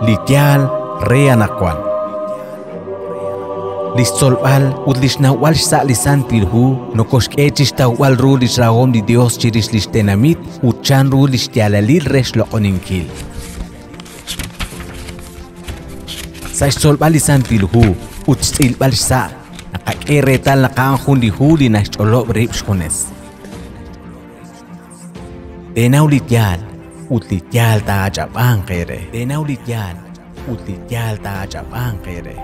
Li yaal re anaqwan. Li xtzolb'al ut li xnawb'al xsa' li Santil Hu nokoxk'e chi xtawb'al ru li xrahom li Dios chirix li xtenamit ut chanru li xyaalalil re xloq'oninkil. Sa' xtzolb'al li Santil Hu ut xtz'ilb'al xsa', naqak'e reetal naq a'an jun li hu li naxch'olob' rib' xjunes. Teenaw li yaal ut li yaal taa'ach'ab'anq eere. Teenaw li yaal ut li yaal taa'ach'ab'anq eere.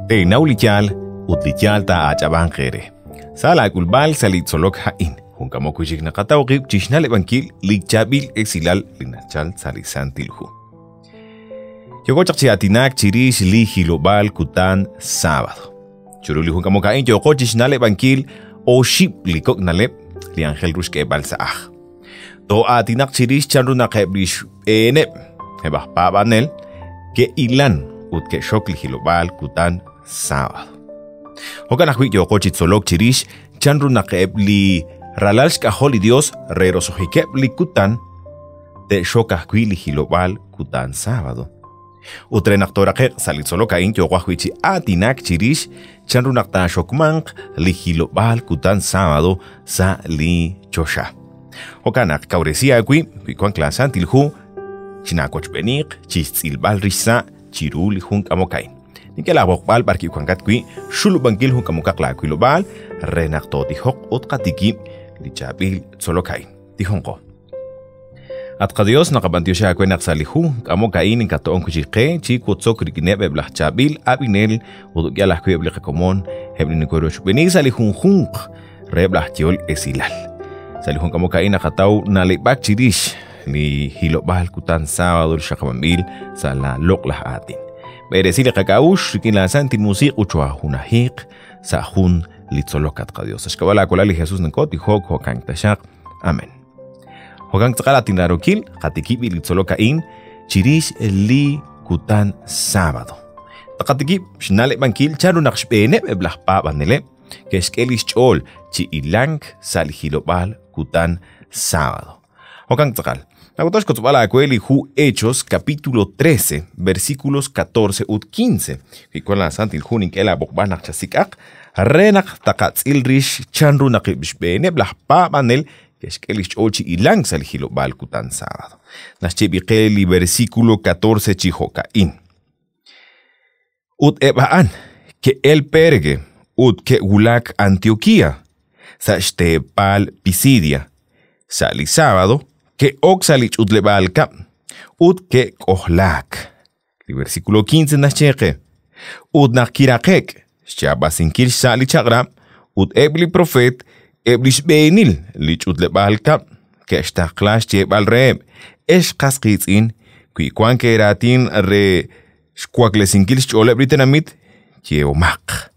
Teenaw li yaal ut li yaal taa'ach'ab'anq eere. Sa laak'ulb'al sa' li tzolok a'in. Jun k'amok wi' chik naqataw qib' chi xna'leb'ankil li chaab'il esilal li nachal sa' li Santil Hu. Yooko chaq chi aatinak chirix li hilob'aal kutan sábado. Chiru li jun k'amok a'in yooqo chi xna'leb'ankil oxib' li kok' na'leb' li anjel ru xk'eeb'al sa' aj. Too'aatinaq chirix chanru naq eb' li xb'eeneb' eb' aj paab'anel ke'ilan ut ke'xok li hilob'aal kutan sábado. Jo'kan ajwi' yooqo chi tzolok chirix chanru naq eb' li ralal xk'ajol li Dios re roso'jikeb' li kutan te'xok ajwi' li hilob'aal kutan sábado. Ut re naq tooraqe'q sa' li tzolok a'in yooqo ajwi' chi aatinak chirix chanru naq taaxokmanq li hilob'aal kutan sábado sa' li choxa. Jo'kan naq kawresi aawib' wi wank laaSantil Hu chinaawochb'eeniq chi xtz'ilb'al rix sa' chiru li jun k'amok a'in. Nink'e laab'oqb'al b'arwi' wankat wi' xulub'ankil jun k'amokaq laawilob'aal re naq tootijoq ut qatikib' li chaab'il tzolok a'in. Tijonqo. At qaDios, naqab'antioxi aawe naq sa' li hu k'amok a'in inkato'on wi' chik qe chi wotzok rik'ineb' eb' laj chaab'il ab'inel ut uk'yal ajwi' eb' li qakomon eb' li nokoorochb'eeni sa' li junjunq reheb' laj yehol esilal. Sa' li jun k'amok a'in naqataw na'leb'ak chirix li hilob'aal kutan sábado li xaqab'anb'il sa' la loq'laj aatin. B'eresi li qak'a'uxl rik'in laasantil musiq' ut choohajunajiq sa' jun li tzolok, at qaDios. Sa' xk'ab'a' laawalal li Jesus nokootijok, jo'kan taxaq. Amén. Jo'kan tz'aqal atinraarokil, qatikib' li tzolok a'in chirix li kutan sábado. Taqatikib' xna'leb'ankil chanru naq xb'eeneb' eb' laj paab'aneleb' ke'xk'e li xch'ool chi hilank sa' li hilob'aal kutan sábado. Jo'kan tz'aqal, nawoto xkotzb'al aawe li hu Hechos capítulo 13, versículos 14 ut 15. Wi wank laasantil hu nink'e laab'oqb'al naq chasik'aq re naq taqatz'il rix chanru naq eb' xb'eeneb' laj paab'anel ke'xk'e li xch'ool chi hilank sa' li hilob'aal kutan sábado. Naxye b'i qe li versículo 14 chi jo'ka'in. Ut eb' a'an ke'el Perge ut ke'wulak Antioquía sa' xteepal Pisidia. Sa' li sábado ke'ok sa' li ch'utleb'aal kab'l ut ke'k'ojlaak. Li versículo 15 naxye qe, Ut naq kiraqe'k xyaab'asinkil xsa' li chaq'rab' ut eb' li propeet, eb' li xb'eenil li ch'utleb'aal kab'l ke'xtaqla xyeeb'al reheb', Ex qas qiitz'in, wi wank eeraatin re xwaklesinkil xch'ooleb' li tenamit, yehomaq.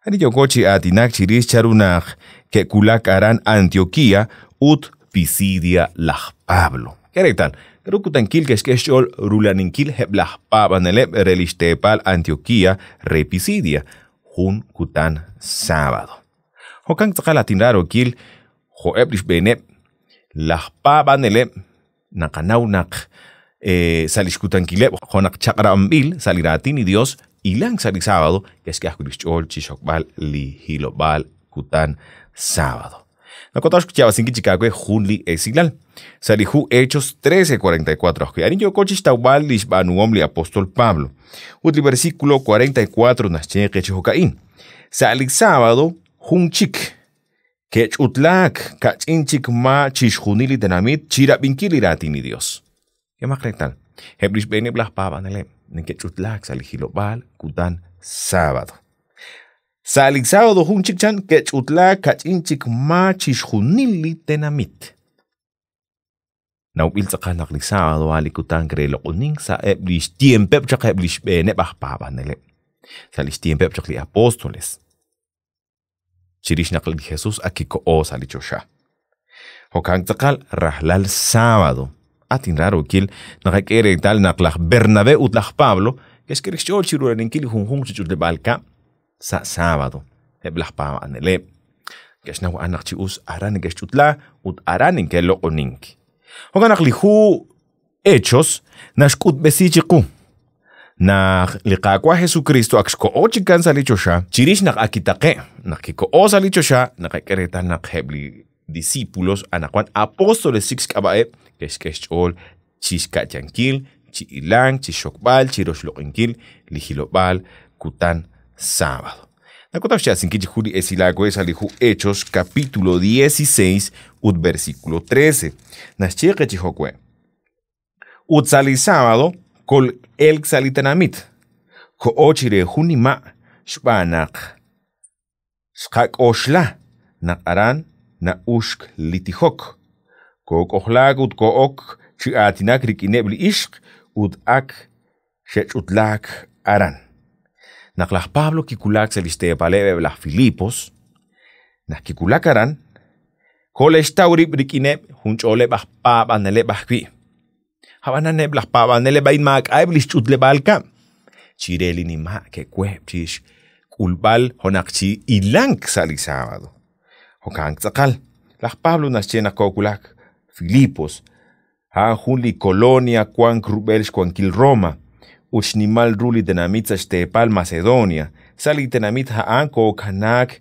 Ani yooko chi aatinak chirix chanru naq ke'wulak aran Antioquía ut Pisidia laj Pablo. K'e reetal, k'aru kutankil ke'xk'e xch'ool rula'aninkil eb' laj paab'aneleb' re li xteepal Antioquía re Pisidia, jun kutan sábado. Jo'kan tz'aqal atinraarokil jo'eb' li xb'eeneb' laj paab'aneleb' naqanaw naq sa' li xkutankileb' jo' naq chaq'rab'anb'il sa' li raatin li Dios, hilank sa' li sábado, ke'xk'e ajwi' li xch'ool chi xokb'al li hilob'aal kutan sábado. Nakotaw xyaab'asinkil chik aawe jun li esilal. Sa' li hu Hechos 13:44 ajwi', arin yooko chi xtawb'al li xb'aanuhom li apóstol Pablo. Ut li versículo 44 naxye qe chi jo'ka'in. Sa' li sábado jun chik Ke'ch'utlaak kach'in chik ma chixjunil li tenamit chi rab'inkil li raatin li Yos. K'ehomaq reetal, eb' li xb'eeneb' laj paab'aneleb' neke'ch'utlaak sa' li hilob'aal kutan sábado. Sa' li sábado jun chik chan ke'ch'utlaak kach'in chik ma chixjunil li tenamit. Nawb'il tz'aqal naq li sábado a'an li kutan re loq'onink sa'eb' li xtiempeb' chaq eb' li xb'eeneb' aj paab'aneleb', sa' li xtiempeb' chaq li apóstoles. Chirix naq li Jesus ak kikoho sa' li choxa. Jo'kan tz'aqal rajlal sábado, at inraarookil, naqak'e reetal naq laj Bernabé ut laj Pablo ke'xk'e xch'ool chi rula'aninkil li junjunq chi ch'utleb'aal kab'l sa' sábado, eb' laj paab'aneleb'. Ke'xnaw a'an naq chi us aran neke'xch'utla ut aran neke'loq'onink. Jo'kan naq li hu Hechos naxk'utb'esi chiqu naq li Qaawa' Jesukristo ak xkoho chikan sa' li choxa, chirix naq ak kitaqe', naq kikoho sa' li choxa, naqak'e reetal naq eb' li discípulos anaqwan apóstoles chik xk'ab'a'eb' ke'xk'e xch'ool chi xka'yankil, chi hilank, chi xxokb'al, chi roxloq'inkil li hilob'aal kutan sábado. Nakutaw xyaasinkil chi hu li esil aawe sa' li hu Hechos capítulo 16 ut versículo 13. Naxye qe chi jo'we'. Ut sa' li sábado kol'elk sa' li tenamit, koho chire jun nima' xb'aan naq xqak'oxla naq aran na'uxk li tijok. Kook'ojlaak ut koo'ok chi aatinak rik'ineb' li ixq ut ak xe'ch'utlaak aran. Naq laj Pablo kiwulak sa' li xteepaleb' eb' laj Filipos, naq kiwulak aran, kole'xtaw rib' rik'ineb' jun ch'ooleb' aj paab'aneleb' ajwi'. Ab'anan eb' laj paab'aneleb' a'in maak'a'eb' li xch'utleb'aal kab'l. Chire li nima' ke'wehb' chi xk'ulb'al jo' naq chi hilank sa' li sábado. Jo'kan tz'aqal, laj Pablo naxye naq koowulak Filipos, a'an jun li kolonia wank rub'el xwankil Roma ut xnimal ru li tenamit sa' xteepal Macedonia. Sa' li tenamit a'an kookanaak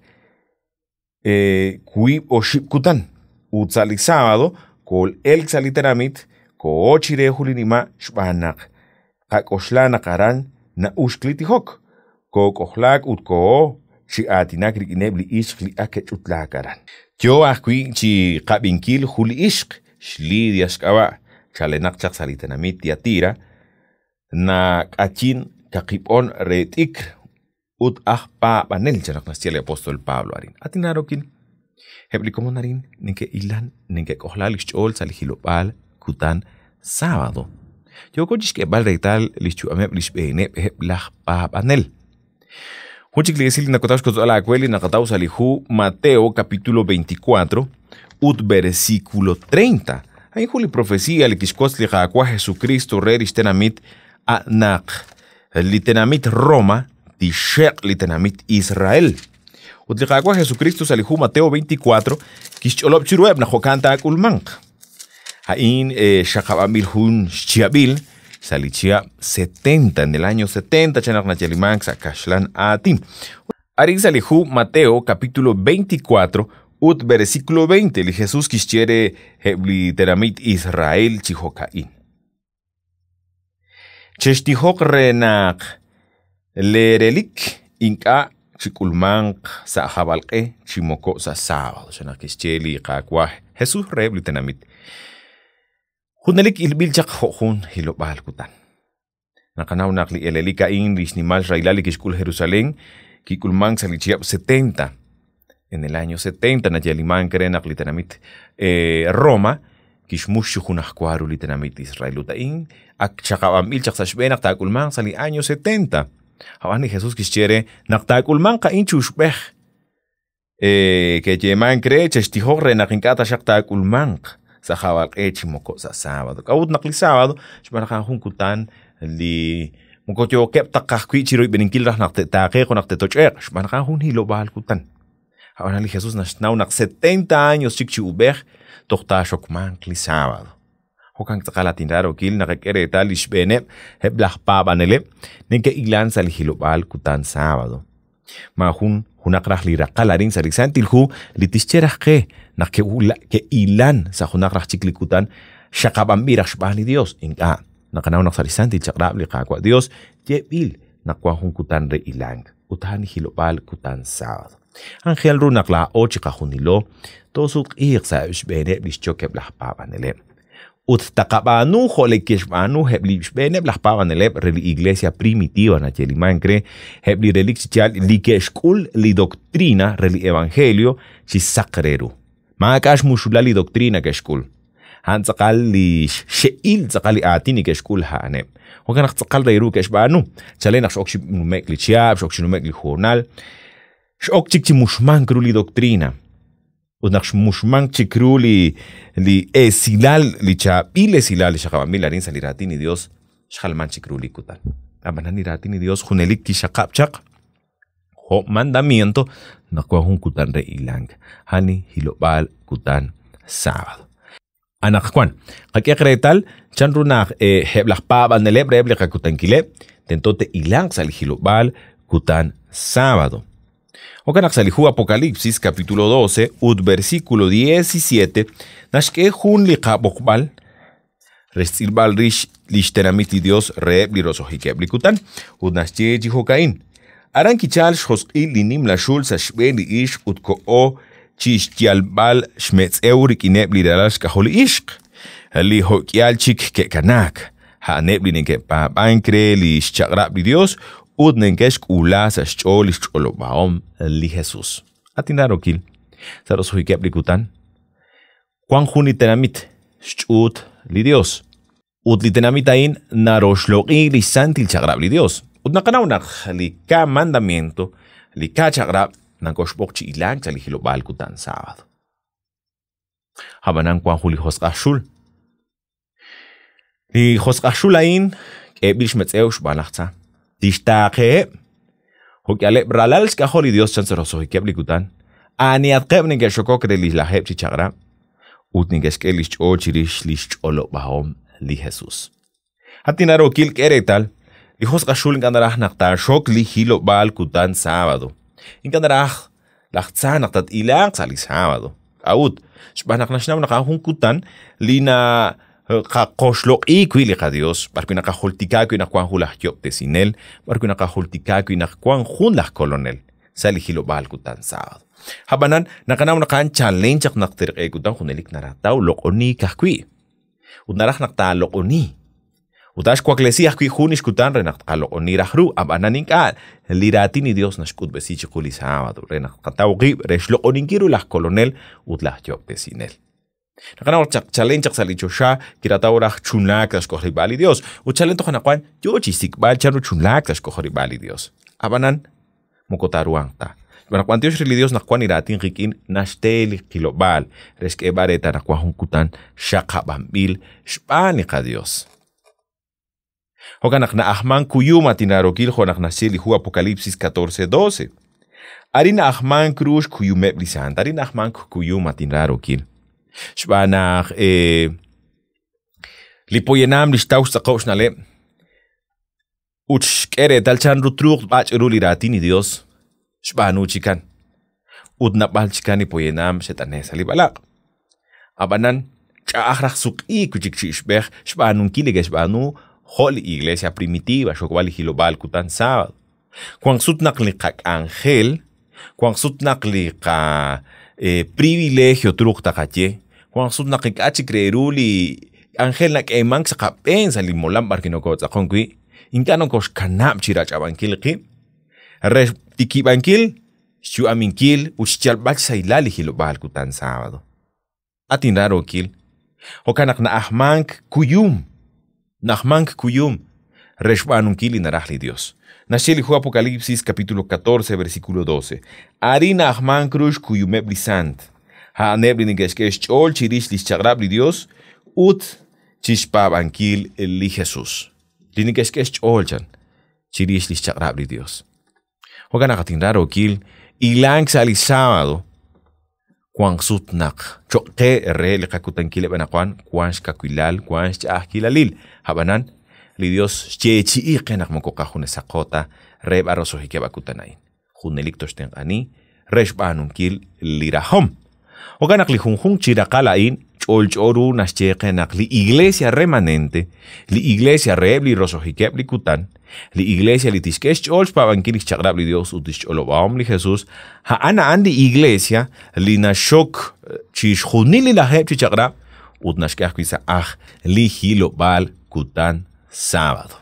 wiib' oxib' kutan, ut sa' li sábado kool'elk sa' li tenamit, koho chire jun li nima' xb'aan naq qak'oxla naq aran na'uxk li tijok. Kook'ojlaak ut koho chi aatinak rik'ineb' li ixq li ak ke'ch'utlaak aran. Yo ajwi' chi qab'inkil jun li ixq, xLidia xk'ab'a', chalenaq chaq sa' li tenamit Tiatira, nak'ayin kaqi b'on re t'ikr ut aj paab'anel, chan naq naxye li apóstol Pablo arin. Atinaarokin, eb' li komon arin neke'ilan, neke'k'ojla li xch'ool sa' li hilob'aal kutan sábado. Yooko chixk'eeb'al reetal li xyu'ameb' li xb'eeneb' eb' laj paab'anel. Jun chik li esil li nakutaw xkotzb'al aawe li naqataw sa' li hu Mateo capítulo 24 ut versículo 30. A'in jun li profecía li kixwotz li Qaawa' Jesucristo re lix tenamit a' naq li tenamit Roma tixxeq' li tenamit Israel. Ut li Qaawa' Jesucristo sa' li hu Mateo 24 kixch'olob' chiruheb' naq jo'kan taak'ulmanq. A'in xaqab'anb'il jun xchihab'il sa' li chihab' 70, en el año 70, chan naq nayalimank sa' kaxlan aatin. Arin sa' li hu Mateo capítulo 24 ut versículo 20, li Jesús kixye re eb' li tenamit Israel chi jo'ka'in. Chextijoq re naq leerelik ink'a' chik'ulmanq sa' hab'alq'e chi moko sa' sábado, chan naq kixye li Qaawa' Jesús reheb' li tenamit. Junelik ilb'il chaq jo' jun hilob'aal kutan. Naqanaw naq li elelik a'in li xnimal xrahilal li kixk'ul Jerusalén kik'ulmank sa' li chihab' 70. En el año 70 nayalimank re naq li tenamit Roma kixmux chi junajwa ru li tenamit Israel ut a'in ak xaqab'anb'il chaq sa' xb'een naq taak'ulmanq sa' li año 70. Ab'an li Jesús kixye re naq taak'ulmanq a'in chi uxb'ej. Ke'yeemank re chextijoq re naq ink'a' taxaq taak'ulmanq sa' hab'alq'e chi moko sa' sábado. K'a'ut naq li sábado? Xb'aan naq a'an jun kutan li moko yookeb' ta ka'ajwi' chi royb'eninkil raj naq te'taaqeeq o naq te'toch'e'q, xb'aan naq a'an jun hilob'aal kutan. Ab'anan li Jesús naxnaw naq 70 años chik chi ub'ej toj taaxokmanq li sábado. Jo'kan tz'aqal atinraarokil naqak'e reetal li xb'eeneb' eb' laj paab'aneleb' neke'ilan sa' li hilob'aal kutan sábado. Maajun junaq raj li raqal arin sa' li Santil Hu li tixye raj qe naq ke'ilan sa' junaq raj chik li kutan xaqab'anb'il raj xb'aan li Dios. Ink'a'. Naqanaw naq sa' li Santil Chaq'rab' li Qaawa' Dios yeeb'il naq wan jun kutan re hilank ut a'an li hilob'aal kutan sábado. Anjel ru naq laa'o chiqajunilo toosutq'iiq sa' xb'eeneb' li xchokeb' laj paab'aneleb'. Ut taqab'aanu jo' li ke'xb'aanu eb' li xb'eeneb' laj paab'aneleb' re li Iglesia primitiva nayelimank re eb' li relik chi yaal li ke'xk'ul li doctrina re li Evangelio chi saq re ru. Maak'a' xmuxulal li doctrina ke'xk'ul. A'an tz'aqal li xxe'il tz'aqal li aatin li ke'xk'ul a'aneb'. Jo'kan naq tz'aqal re ru ke'xb'aanu. Chalen naq x'ok chi nume'k li chihab', x'ok chi nume'k li hoonal, x'ok chik chi muxmank ru li doctrina. Ut naq xmuxmank chik ru li li esilal, li chaab'il esilal li xaqab'anb'il arin sa' li raatin li Dios, xjalman chik ru li kutan. Ab'anan li raatin li Dios junelik kixxaqab' chaq Jo' mandamiento naq wan jun kutan re hilank, a'an li hilob'aal kutan sábado. Anaqwan, qak'ehaq reetal chanru naq eb' laj paab'aneleb' reheb' li qakutankileb' tento te'hilanq sa' li hilob'aal kutan sábado. Jo'kan naq sa' li hu Apocalipsis capítulo 12 ut versículo 17 naxk'e jun li qab'oqb'al re xtz'ilb'al rix li xtenamit li Dios reheb' li roso'jikeb' li kutan, ut naxye chi jo'ka'in: Aran kichalk xjosq'il li nimla xul sa' xb'een li ixq ut koho chi xyalb'al xmetz'ew rik'ineb' li ralal xk'ajol li ixq, li jo'k'ihal chik ke'kanaak, a'aneb' li neke'paab'ank re li xchaq'rab' li Dios ut neke'xk'uula sa' xch'ool li xch'olob'ahom li Jesus. At inraarokil, sa' roso'jikeb' li kutan, wank jun li tenamit xch'uut li Dios. Ut li tenamit a'in naroxloq'i li xsantil chaq'rab' li Dios. Ut naqanaw naq li ka mandamiento, li ka chaq'rab' nakoxb'oq chi hilank sa' li hilob'aal kutan sábado. Ab'anan wank jun li josq' aj xul. Li josq' aj xul a'in k'eeb'il xmetz'ew xb'aan laj tza. Tixtaaqeheb' jo'k'ihaleb' ralal xk'ajol li Dios chan sa' roso'jikeb' li kutan, anihatqeb' neke'xokok re li lajeeb' chi chaq'rab' ut neke'xk'e li xch'ool chirix li xch'olob'ahom li Jesus. At inrarookil, k'e reetal, li josq' aj xul ink'a' naraj naq taaxok li hilob'aal kutan sábado. Ink'a' naraj laj tza naq tat-hilanq sa' li sábado. K'a'ut? Xb'aan naq naxnaw naq a'an jun kutan li na qaqoxloq'i wi' li qaDios, b'arwi' naqajultika wi' naq wank jun laj Yob'tesinel, b'arwi' naqajultika wi' naq wank jun laj Kolonel sa' li hilob'aal kutan sábado. Ab'anan, naqanaw naq a'an chalen chaq naq terq'e kutan junelik narataw loq'oniik ajwi'. Ut naraj naq taaloq'oni. Ut a'an xwaklesi ajwi' jun li xkutan re naq tqaloq'oni raj ru, ab'anan ink'a', li raatin li Dios naxk'utb'esi chiqu li sábado re naq tqataw qib' re xloq'oninkil ru laj Kolonel ut laj Yob'tesinel. Naqanaw chaq chalen chaq sa' li choxa kirataw raj chunlaak sa' xk'ojarib'aal li Dios, ut chalen toj anaqwan yo chi xsik'b'al chanru chunlaak sa' xk'ojarib'aal li Dios. Ab'anan, moko taaruhanq ta. Xb'aan naq b'antiox re li Dios naq wan li raatin qik'in naxte li qilob'aal re xk'eeb'al reetal naq wan jun kutan xaqab'anb'il xb'aan li qaDios. Jo'kan naq na'ajmank kuyum at inraarokil jo' naq naxye li hu Apocalipsis 14:12. Arin na'ajmank ru xkuyumeb' li sant, arin na'ajmank kuyum at inraarokil. Xb'aan naq li poyanam li xtaw xtz'aqob' xna'leb' ut xk'e reetal chanru truuq tb'ach' ru li raatin li Dios, xb'aanu chikan. Ut nab'al chikan li poyanam xe't'ane' sa' li b'alaq'. Ab'anan, ch'a'aj raj suk'iik wi' chik chi ixb'ej xb'aanunkil li ke'xb'aanu jo' li iglesia primitiva, xokb'al li hilob'aal kutan sábado. Wanq sut naq li qak'anjel, wanq sut naq li qa privilegio truuq taqaye, wanq sut naq ink'a' chik re ru li k'anjel nak'eemank sa' qab'een sa' li molam b'ar wi' nokotz'aqon wi', ink'a' nokoxkanab' chi rach'ab'ankil qib' re xtikib'ankil, xyu'aminkil ut xyalb'al xsahilal li hilob'aal kutan sábado. At inraarookil, jo'kan naq na'ajmank kuyum, na'ajmank kuyum re xb'aanunkil li naraj li Dios. Naxye li hu Apocalipsis capítulo 14 versículo 12. Arin na'ajmank ru xkuyumeb' li sant, a'aneb' li neke'xk'e xch'ool chirix li xchaq'rab' li Dios ut chixpaab'ankil li Jesus. Li neke'xk'e xch'ool chan chirix li xchaq'rab' li Dios. Jo'kan naq at inraarookil, hilank sa' li sábado wanq sut naq cho'q qe re li qakutankileb' anaqwan wank xkawilal, wank xch'a'ajkilalil. Ab'anan, li Dios xyeechi'i qe naq moko qajunesaqo ta re b'ar roso'jikeb' a kutan a'in. Junelik toxtenq'ani re xb'aanunkil li rajom. Jo'kan naq li junjunq chi raqal a'in ch'olch'o ru naxye qe naq li iglesia remanente, li iglesia reheb' li roso'jikeb' li kutan, li iglesia li tixk'e xch'ool xpaab'ankil li xchaq'rab' li Dios ut li xch'olob'ahom li Jesus, a'an a'an li iglesia li naxok chixjunil li lajeeb' chi chaq'rab' ut naxk'e ajwi' sa' aj li hilob'aal kutan sábado.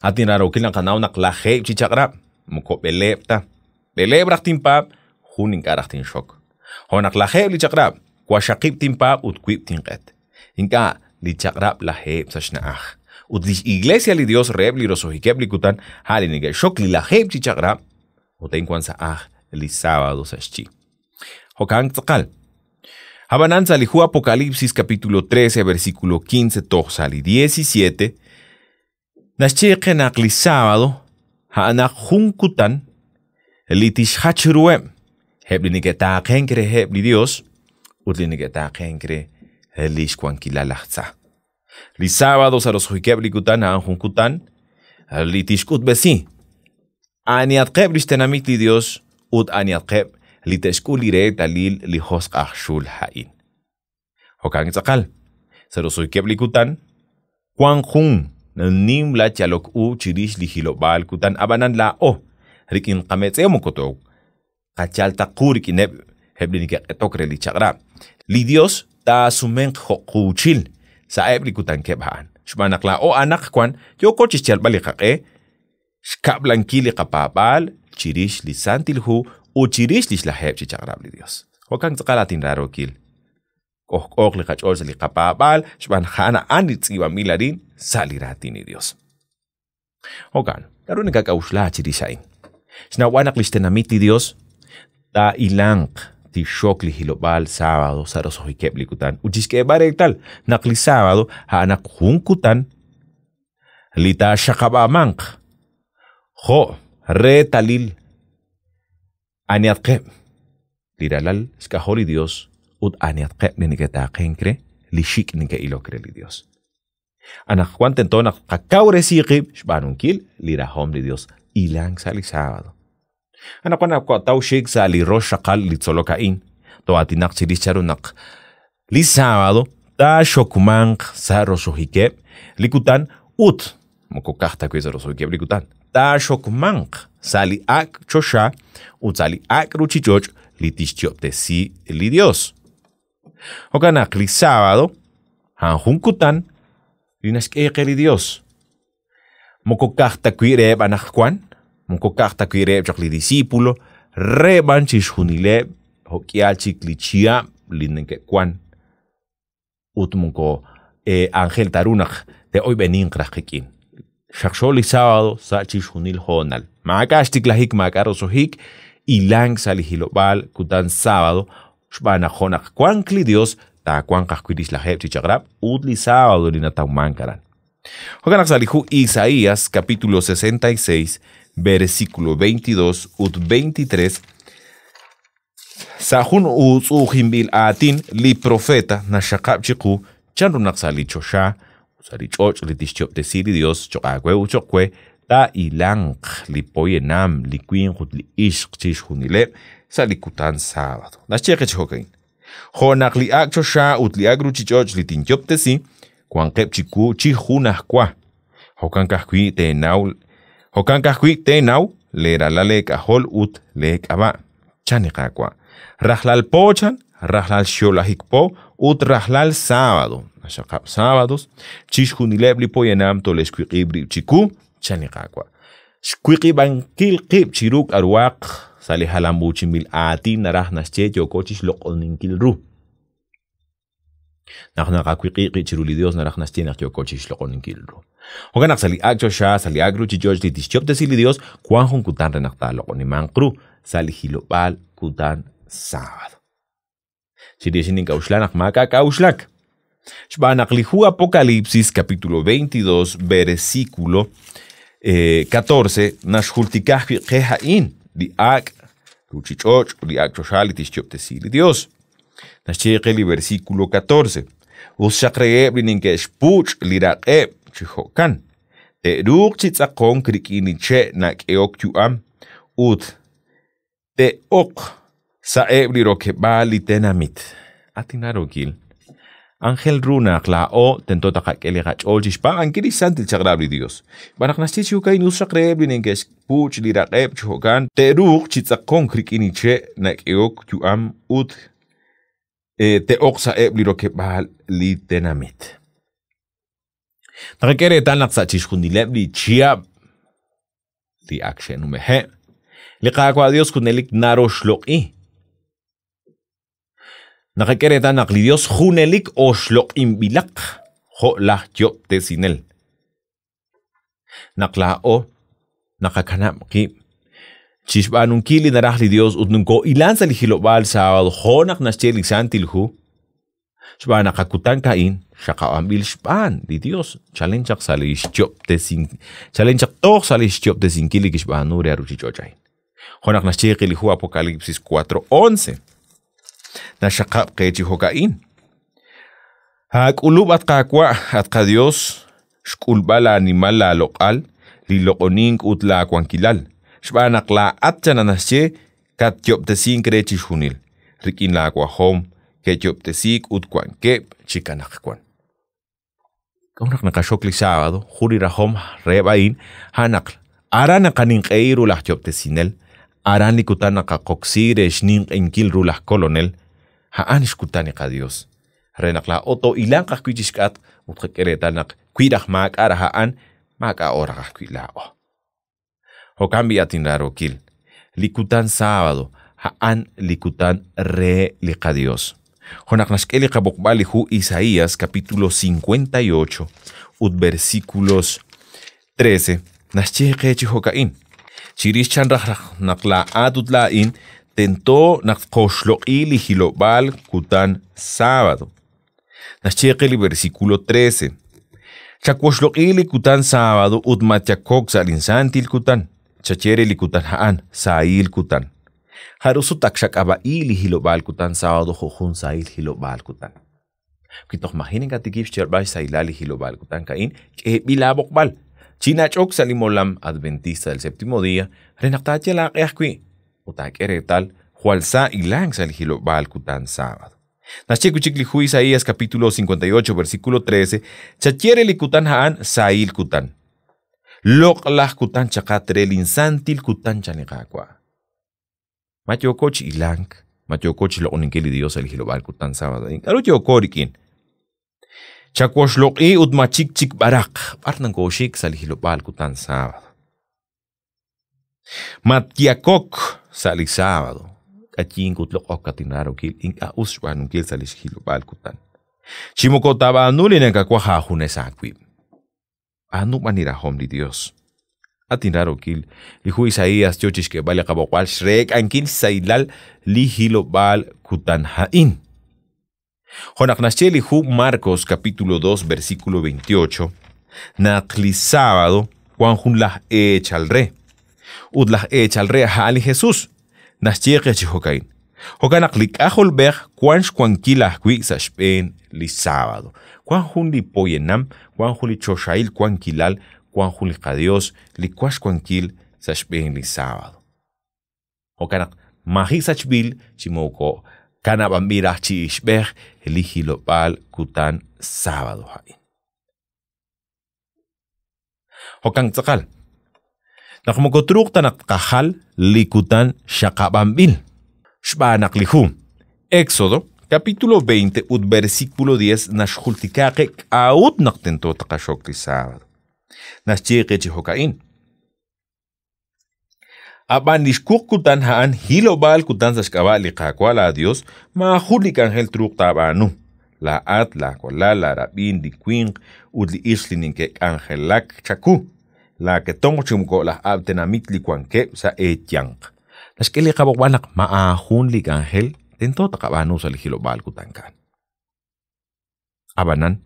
At inraarookil naqanaw naq lajeeb' chi chaq'rab' moko b'eleeb' ta. B'eleeb' raj tinpaab', jun ink'a' raj tinxok. Jo' naq lajeeb' li chaq'rab', waxaqib' tinpaab' ut wiib' tinq'et. Ink'a' li chaq'rab' lajeeb' sa' xna'aj. Ut lix iglesia li Dios reheb' li roso'jikeb' li kutan, a' li neke'xok li lajeeb' chi chaq'rab', ut a'in wank sa' aj li sábado sa' xyi. Jo'kan tz'aqal. Ab'anan sa' li hu Apocalipsis capítulo 13 versículo 15 toj sa' li 17, naxye qe naq li sábado a'anaq jun kutan li tixjach ruheb' eb' li neke'taaqenk reheb' li Dios ut li neke'taaqenk re lix wankilal laj tza. Li sábado sa' roso'jikeb' li kutan a'an jun kutan li tixk'utb'esi anihatqeb' lix tenamit li Dios ut anihatqeb' li te'xk'ul li reetalil li josq' aj xul a'in. Jo'kan tz'aqal, sa' roso'jikeb' li kutan wan jun nimla yalok u chirix li hilob'aal kutan, ab'anan laa'o rik'in qametz'ew moko tooqayal ta qu rik'ineb' eb' li neke'q'etok re li chaq'rab'. Li Dios taasumenq jo' quuchil sa'eb' li kutankeb' a'an, xb'aan naq laa'o anaqwan yooko chixyalb'al li qaq'e xkab'lankil li qapaab'aal chirix li Santil Hu ut chirix li xlajeeb' chi chaq'rab' li Dios. Jo'kan tz'aqal at inraarookil, k'ojk'ooq li qach'ool sa' li qapaab'aal xb'aan a'an a'an li tz'iib'anb'il arin sa' li raatin li Dios. Jo'kan, k'aru nakak'a'uxla chirix a'in? Xnawb'al naq lix tenamit li Dios taa'ilanq tixxok li hilob'aal sábado sa' roso'jikeb' li kutan ut chixk'eeb'al reetal naq li sábado a'anaq jun kutan li taaxaqab'amanq jo' reetalil anihatqeb' li ralal xk'ajol li Dios ut anihatqeb' li neke'taaqenk re li xik' neke'ilok re li Dios. Anaqwan tento naq qakawresi qib' xb'aanunkil li rajom li Dios, hilank sa' li sábado. Anaqwan naqataw xik sa' li rox raqal li tzolok a'in, too'aatinaq chirix chanru naq li sábado taaxokmanq sa' roso'jikeb' li kutan ut moko ka'aj ta wi' sa' roso'jikeb' li kutan, taaxokmanq sa' li ak' choxa ut sa' li ak' ruuchich'och' li tixyoob'tesi li Dios. Jo'kan naq li sábado a'an jun kutan li naxk'e qe li Dios. Moko ka'aj ta wi' reheb' anaqwan, moko ka'aj ta wi' reheb' chaq li discípulo, re b'an chixjunileb' jo'k'ihal chik li chihab' li neke'wan ut moko anjel ta ru naq te'oyb'eninq raj qik'in. Xaqxo li sábado sa' chixjunil hoonal. Maak'a' xtiklajik, maak'a' roso'jik, hilank sa' li hilob'aal kutan sábado xb'aan naq jo' naq wank li Dios taawanq ajwi' li xlajeeb' chi chaq'rab' ut li sábado li natawmank aran. Jo'kan naq sa' li hu Isaías capítulo 66 versículo 22 ut 23 sa' jun uutz'u'ujinb'il aatin li profeta naxxaqab' chiqu chanru naq sa' li choxa ut sa' li ch'och' li tixyoob'tesi li Dios cho'q aawe ut cho'q we taahilanq li poyanam, li winq ut li ixq chixjunileb' sa' li kutan sábado. Naxye qe chi jo'ka'in: Jo' naq li ak' choxa ut li ak' ruuchich'och' li tinyoob'tesi wanqeb' chiwu chi junajwa, jo'kan ka'ajwi' teenaw jo'kan ka'ajwi' teenaw leeralal eek'ajol ut leek'ab'a', chan li Qaawa'. Rajlal po chan, rajlal xyo'lajik po ut rajlal sábado, naxaqab' sábados, chixjunileb' li poyanam tole'xwiq'ib' rib' chiwu, chan li Qaawa'. Xwiq'ib'ankil qib' chiru k'aruhaq sa' li jalanb'uuchinb'il aatin naraj naxye yooko chixloq'oninkil ru. Naq naqawiq'ib' qib' chiru li Dios naraj naxye naq yooko chixloq'oninkil ru. Jo'kan naq sa' li ak' choxa, sa' li ak' ruuchich'och' li tixyoob'tesi li Dios, wank jun kutan re naq taaloq'onimanq ru sa' li hilob'aal kutan sábado. Chirix nink'a'uxla naq maak'a' k'a'uxlak. Xb'aan naq li hu Apocalipsis capítulo 22 versículo 14 naxjultika ajwi' qe a'in li ak' ruuchich'och' li ak' choxa li tixyoob'tesi li Dios. Naxye qe li versículo 14: Us xaq reheb' li neke'xpuch' li raq'eb' chi jo'kan, te'ruuq chi tz'aqonk rik'in li che' nak'ehok yu'am ut te'oq sa'eb' li rokeb'aal li tenamit. At inraarookil, anjel ru naq laa'o tento taqak'e li qach'ool chixpaab'ankil li xsantil chaq'rab' li Dios. Xb'aan naq naxye chi jo'ka'in us xaq reheb' li neke'xpuch' li raq'eb' chi jo'kan, te'ruuq chi tz'aqonk rik'in li che' nak'ehok yu'am ut te'oq sa'eb' li rokeb'aal li tenamit. Naqak'e reetal naq sa' chixjunileb' li chihab' li ak xe'numeje', li Qaawa' Dios junelik naroxloq'i. Naqak'e reetal naq li Dios junelik oxloq'inb'ilaq jo' laj yoob'tesinel. Naq laa'o naqakanab' qib' chixb'aanunkil li naraj li Dios ut nokoo'ilan sa' li hilob'aal sábado jo' naq naxye li Santil Hu, xb'aan naq qakutan a'in xaqab'anb'il xb'aan li Dios chalen chaq sa' li xyoob'tesin chalen chaq toj sa' li xyoob'tesinkil li kixb'aanu re ruuchich'och' a'in. Jo' naq naxye qe li hu Apocalipsis 4:11. Naxxaqab' qe chi jo'ka'in. Aak'ulub' at Qaawa', at qaDios, xk'ulb'al laanimal laaloq'al, li loq'onink ut laawankilal, xb'aan naq laa'at chan naxye katyoob'tesink re chixjunil, rik'in laawajom ke'yoob'tesiik ut wankeb' chik anaqwan. K'a'ut naq naqaxok li sábado? Jun li rajom reheb' a'in, a'an naq aran naqaninq'ehi ru laj Yob'tesinel, aran li kutan naqaqoksi re xninq'ehinkil ru laj Kolonel, a'an xkutan li qaDios, re naq laa'o too'ilanq ajwi' chi xk'atq ut qak'e reetal naq wi raj maak'a' raj a'an, maak'a'o raj ajwi' laa'o. Jo'kan b'i' at inraarookil, li kutan sábado a'an li kutan re li qaDios. Jo' naq naxk'e li qab'oqb'al li hu Isaías capítulo 58 ut versículos 13, naxye qe chi jo'ka'in. Chirix chan raj naq laa'at ut laa'in tento naq tqoxloq'i li hilob'aal kutan sábado. Naxye qe li versículo 13. Chawoxloq'i li kutan sábado ut matyakok sa' linsantil kutan. Chaye re li kutan a'an sahil kutan. Jaru sut ak xak'ab'a'i li hilob'aal kutan sábado jo' jun sahil hilob'aal kutan. Wi toj maji nakatikib' xyalb'al xsahilal li hilob'aal kutan ka'in, k'eeb'il aab'oqb'al. Chinach'ok sa' li molam Adventista del Séptimo Día re naq taayal aaq'e ajwi' ut taak'e reetal jwal sa ilank sa' li hilob'aal kutan sábado. Naxye wi' chik li hu Isaías capítulo 58 versículo 13, chaye re li kutan a'an sahil kutan. Loq'laj kutan chaqat re linsantil kutan chan li Qaawa'. Ma yooko chi ilank, ma yooko chi loq'oninkil li Dios sa' li hilob'aal kutan sábado a'in. K'aru yooko rik'in? Chawoxloq'i ut ma chik chik b'araq, b'ar nankooxik sa' li hilob'aal kutan sábado. Matyakok sa' li sábado. K'ayink ut loq'ok at inraarokil ink'a' us xb'aanunkil sa' li hilob'aal kutan. Chi moko taab'aanu li nakawaj aajunes aawib'. B'aanu b'an li rajom li Dios. At inraarokil, li hu Isaías yo chi xk'eeb'al li qab'oqb'al xreek'ankil xsahilal li hilob'aal kutan a'in. Jo' naq naxye li hu Marcos capítulo 2 versículo 28, naq li sábado wan jun laj eechal re, ut laj eechal re a'an li Jesús, naxye qe chi jo'ka'in. Jo'kan naq li k'ajolb'ej wan xwankil ajwi' sa' xb'een li sábado. Wan jun li poyanam, wan jun li choxahil wankilal, wan jun li qaDios li wan xwankil sa' xb'een li sábado. Jo'kan naq maji' sachb'il chi moko kanab'anb'il raj chi ixb'ej li hilob'aal kutan sábado a'in. Jo'kan tz'aqal. Naq moko truuq ta naq tqajal li kutan xaqab'anb'il. Xb'aan naq li hu Éxodo capítulo 20 ut versículo 10 naxjultika qe k'a'ut naq tento taqaxok li sábado. Naxye qe chi jo'ka'in. Ab'an li xwuq kutan a'an hilob'aal kutan sa' xk'ab'a' li Qaawa' laaDios, maajun li k'anjel truuq taab'aanu. Laa'at, laawalal, laarab'in, li winq ut li ixq li neke'k'anjelak chaku, laaketomq chi moko laj ab'l tenamit li wankeb' sa' eeyanq. Naxk'e li qab'oqb'al naq maajun li k'anjel tento taqab'aanu sa' li hilob'aal kutan ka'an. Ab'anan,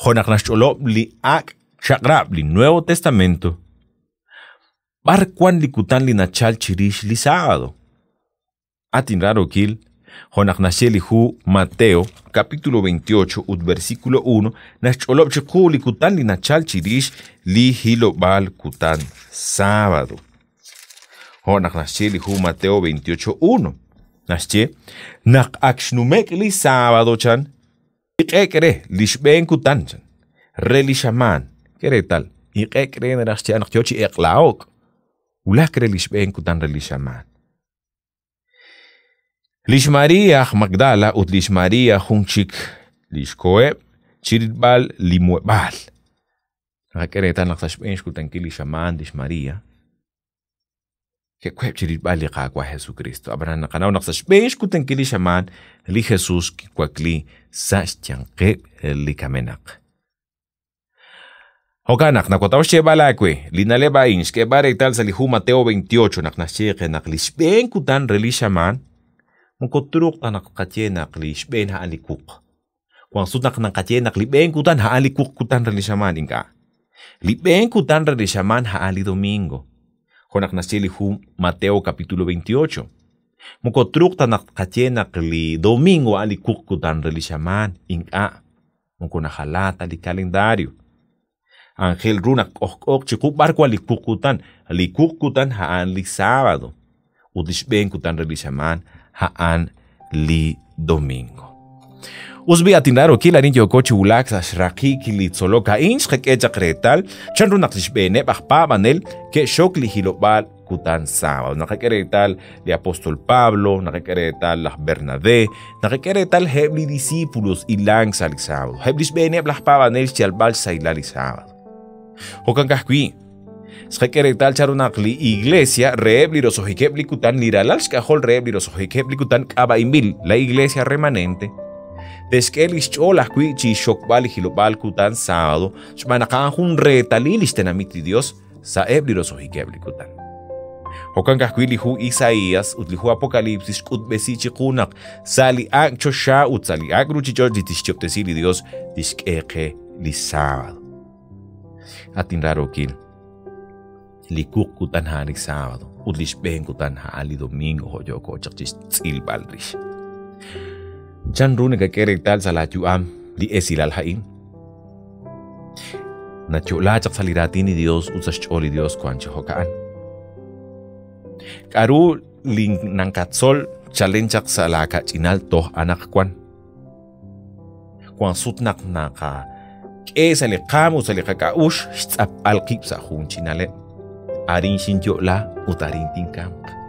jo' naq naxch'olob' li ak' chaq'rab' li Nuevo Testamento, b'ar wan li kutan li nachal chirix li sábado? At inraarokil, jo' naq naxye li hu Mateo capítulo 28 ut versículo 1, naxch'olob' chiqu li kutan li nachal chirix li hilob'aal kutan sábado. Jo' naq naxye li hu Mateo 28:1, naxye naq ak xnumek' li sábado chan, iq'ek' re li xb'een kutan chan, re li xamaan, k'e reetal, iq'ek' re naraj xye naq yo chi eq'laok', wulak re li xb'een kutan re li xamaan. Lix María aj Magdala ut lix María jun chik li xkoheb' chi rilb'al li muheb'aal. Naqak'e reetal naq sa' xb'een xkutankil li xamaan lix María, ke'web' chi rilb'al li Qaawa' Jesucristo. Ab'anan naqanaw naq sa' xb'een xkutankil li xamaan, li Jesús kiwakli sa' xyanqeb' li kamenaq. Jo'kan naq nawataw xyeeb'al aawe li na'leb' a'in xk'eeb'al reetal sa' li hu Mateo 28 naq naxye qe naq li xb'een kutan re li xamaan moko truuq ta naq tqaye naq li xb'een a'an li wuq. Wan sut naq naqaye naq li b'een kutan a'an li wuq kutan re li xamaan ink'a'. Li b'een kutan re li xamaan a'an li domingo. Jo' naq naxye li hu Mateo capítulo 28. Moko truuq ta naq tqaye naq li domingo a'an li wuq kutan re li xamaan, ink'a', moko najala ta li calendario. Aajel ru naq k'ojk'ooq chiqu b'ar wan li wuq kutan. Li wuq kutan a'an li sábado ut li xb'een kutan re li xamaan a'an li domingo. Us b'i' at inraarookil, arin yooko chi wulak sa' xraqik li tzolok a'in, xqak'e chaq reetal chanru naq li xb'eeneb' aj paab'anel ke'xok li hilob'aal kutan sábado. Naqak'e reetal li apóstol Pablo, naqak'e reetal laj Bernabé, naqak'e reetal eb' li discípulos hilank sa' li sábado, eb' li xb'eeneb' laj paab'anel xyalb'al xsahilal li sábado. Jo'kan ka'ajwi', xqak'e reetal chanru naq li iglesia reheb' li roso'jikeb' li kutan, li ralal xk'ajol reheb' li roso'jikeb' li kutan k'ab'a'inb'il la iglesia remanente, te'xk'e li xch'ool ajwi' chi xxokb'al li hilob'aal kutan sábado xb'aan naq a'an jun reetalil li xtenamit li Dios sa'eb' li roso'jikeb' li kutan. Jo'kan ka'ajwi' li hu Isaías ut li hu Apocalipsis xk'utb'esi chiqu naq sa' li ak' choxa ut sa' li ak' ruuchich'och' li tixyob'tesi li Dios tixk'e qe li sábado. At inraarookil, li wuq kutan a'an li sábado ut li xb'een kutan a'an li domingo jo' yooko chaq chi xtz'ilb'al rix. Chan ru nakak'e reetal sa' laayu'am li esilal a'in? Nayo'la chaq sa' li raatin li Dios ut sa' xch'ool li Dios wank chi jo'ka'an. K'a'ru li nankatzol chalen chaq sa' laakach'inal toj anaqwan? Wank sut naq naqak'e sa' li qaam ut sa' li qak'a'uxl xtz'apb'al qib' sa' jun chi na'leb'. Arin xinyo'la ut arin tinkamq.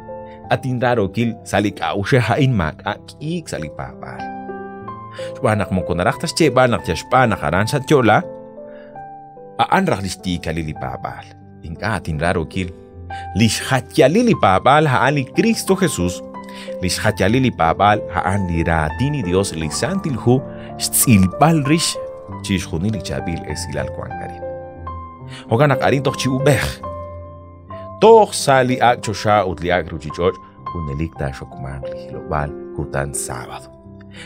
At inraarookil, sa' li k'a'uxej a'in maak'a' k'iik sa' li paab'aal. Xb'aan naq moko naraj ta xyeeb'al naq yal xb'aan naq aran xatyo'la, a'an raj li xtiikalil li paab'aal. Ink'a' at inraarookil, li xjayalil li paab'aal a'an li Kristo Jesus, li xjayalil li paab'aal a'an li raatin li Dios, li Santil Hu, xtz'ilb'al rix chixjunil li chaab'il esilal wank arin. Jo'kan naq arin toj chi ub'ej, toj sa' li ak' choxa ut li ak' ruuchich'och' junelik taaxokmanq li hilob'aal kutan sábado.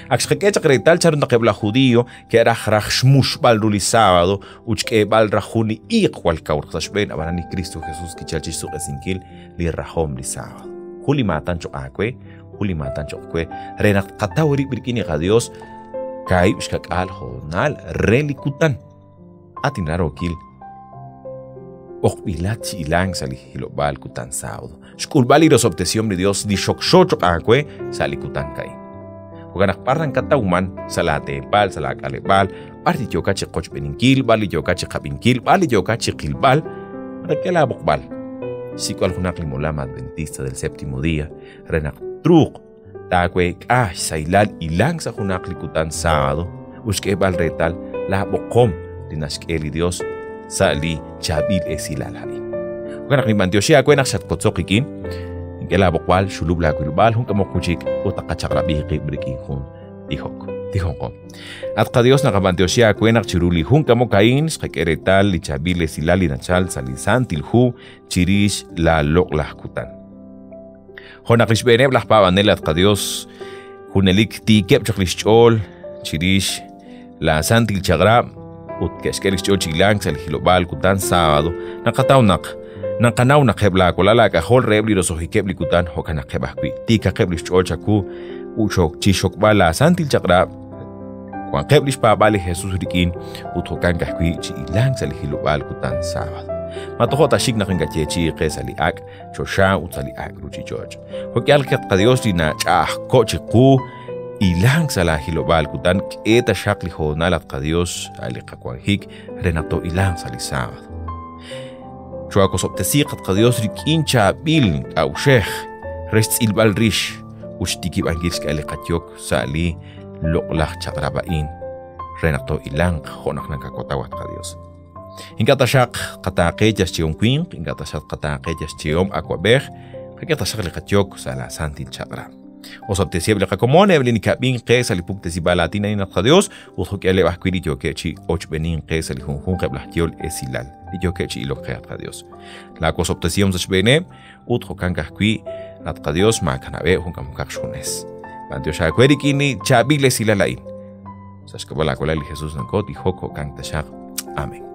Ak xqak'e chaq reetal chanru naq eb' laj judío ke'raj raj xmuxb'al ru li sábado ut xk'eeb'al raj jun li iiq jwal kaw raj sa' xb'een, ab'anan li Kristo Jesus kichal chi xsuq'esinkil li rajom li sábado. Jun li maatan cho'q aawe, jun li maatan cho'q we, re naq tqataw rib' rik'in li qaDios kaahib' xkak'aal hoonal re li kutan. At inraarookil, b'oqb'ilat chi hilank sa' li hilob'aal kutan sábado, xk'ulb'al li rosob'tesihom li Dios li xokxo cho'q aawe sa' li kutan a'in. Jo'kan naq b'ar nakatawman sa' laateepal, sa' laak'aleb'aal, b'ar li yookat chi qochb'eninkil, b'ar li yookat chi qab'inkil, b'ar li yookat chi qilb'al, naqak'e laab'oqb'al. Xsik'b'al junaq li molam Adventista del Séptimo Día re naq truuq taaweek'a xsahilal hilank sa' junaq li kutan sábado ut xk'eeb'al reetal laab'oqom li naxk'e li Dios sa' li chaab'il esilal a'in. Jo'kan naq ninb'antioxi aawe naq xatkotzoq qik'in, nink'e laab'oqb'al, xulub' laawilob'aal, jun k'amok wi' chik ut taqachaq'rab'i qib' rik'in jun tijok. Tijonqo. At qaDios, naqab'antioxi aawe naq chiru li jun k'amok a'in xqak'e reetal li chaab'il esilal li nachal sa' li Santil Hu chirix la loq'laj kutan. Jo' naq li xb'eeneb' laj paab'anel at qaDios junelik tiikeb' chaq li xch'ool chirix la santil chaq'rab' ut ke'xk'e li xch'ool chi hilank sa' li hilob'aal kutan sábado, naqataw naq naqanaw naq eb' laawalal aak'ajol reheb' li roso'jikeb' li kutan jo'kanaqeb' ajwi' tiikaqeb' li xch'ool chawu ut chi xokb'al la santil chaq'rab', wanqeb' li xpaab'aal li Jesus rik'in ut jo'kan ka'ajwi' chi hilank sa' li hilob'aal kutan sábado. Ma tojo' ta xik naq ink'a' qe sa' li ak' choxa ut sa' li ak' ruuchich'och'. Jo'k'ihal kat qaDios li nach'a'ajko' chiqu hilank sa' laahilob'aal kutan, k'e taxaq li hoonal at qaDios a' li qawanjik re naq toohilanq sa' li sábado. Choohakosob'tesiiq at qaDios rik'in chaab'il k'a'uxej re xtz'ilb'al rix ut xtikib'ankil xk'e li qayok sa' li loq'laj chaq'rab' a'in re naq toohilanq jo' naq nakawataw at qaDios. Ink'a' taxaq qataaqe yal xyehom winq, ink'a' taxaq qataaqe yal xyehom awab'ej, qak'e taxaq li qayok sa' la santil chaq'rab'. Osob'tesiheb' li qakomon, eb' li nikab'ink qe sa' li puktesib'aal aatin a'in at qaDios, ut jo'k'ihaleb' ajwi' li yookeb' chi ochb'enink qe sa' li junjunq eb' laj yehol esilal li yookeb' chi ilok qe at qaDios. Laawosob'tesihom sa' xb'eeneb' ut jo'kan ka'ajwi' at qaDios maakanab'eb' jun k'amokaq xjunes. B'antiox aawe rik'in li chaab'il esilal a'in. Sa' xk'ab'a' laawalal li Jesus nako tijok jo'kan taxaq. Amén.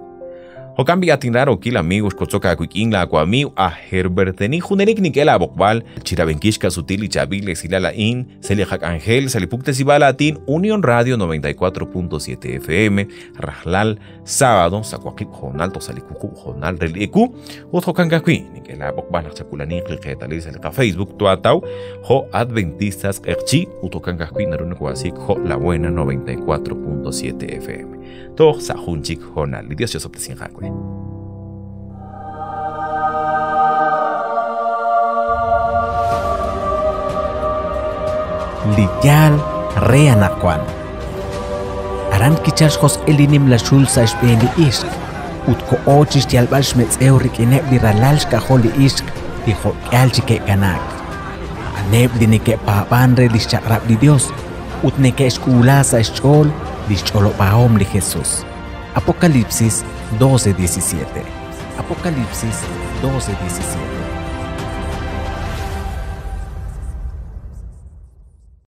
Jo'kan b'i' at inraarookil amiiw xkotzok aawik'in laawamiiw aj Herbert Denis junelik nink'e laab'oqb'al chi rab'inkil xka'sutil li chaab'il esilal a'in sa' li qak'anjel sa' li puktesib'aal aatin Unión Radio 94.7 FM rajlal sábado sa' waqib' hoonal toj sa' li wuqub' hoonal re li ewu ut jo'kan ka'ajwi' nink'e laab'oqb'al naq chakulaniiq li qeetalil sa' li qaFacebook twaataw jo' Adventistas Q'eqchi' ut jo'kan ka'ajwi' naru nokohasik jo' La Buena 94.7 FM. Toj sa' jun chik hoonal. Li Dios chi'osob'tesinq aawe. Li yaal re anaqwan. Aran kichalk xjosq'il li nimla xul sa' xb'een li ixq ut koho chi xyalb'al xmetz'ew rik'ineb' li ralal xk'ajol li ixq li jo'k'ihal chi ke'kanaak. A'aneb' li neke'paab'ank re li xchaq'rab' li Yos ut neke'xk'uula sa' xch'ool li xch'olob'ahom li Jesus. Apocalipsis 12:17. Apocalipsis 12:17.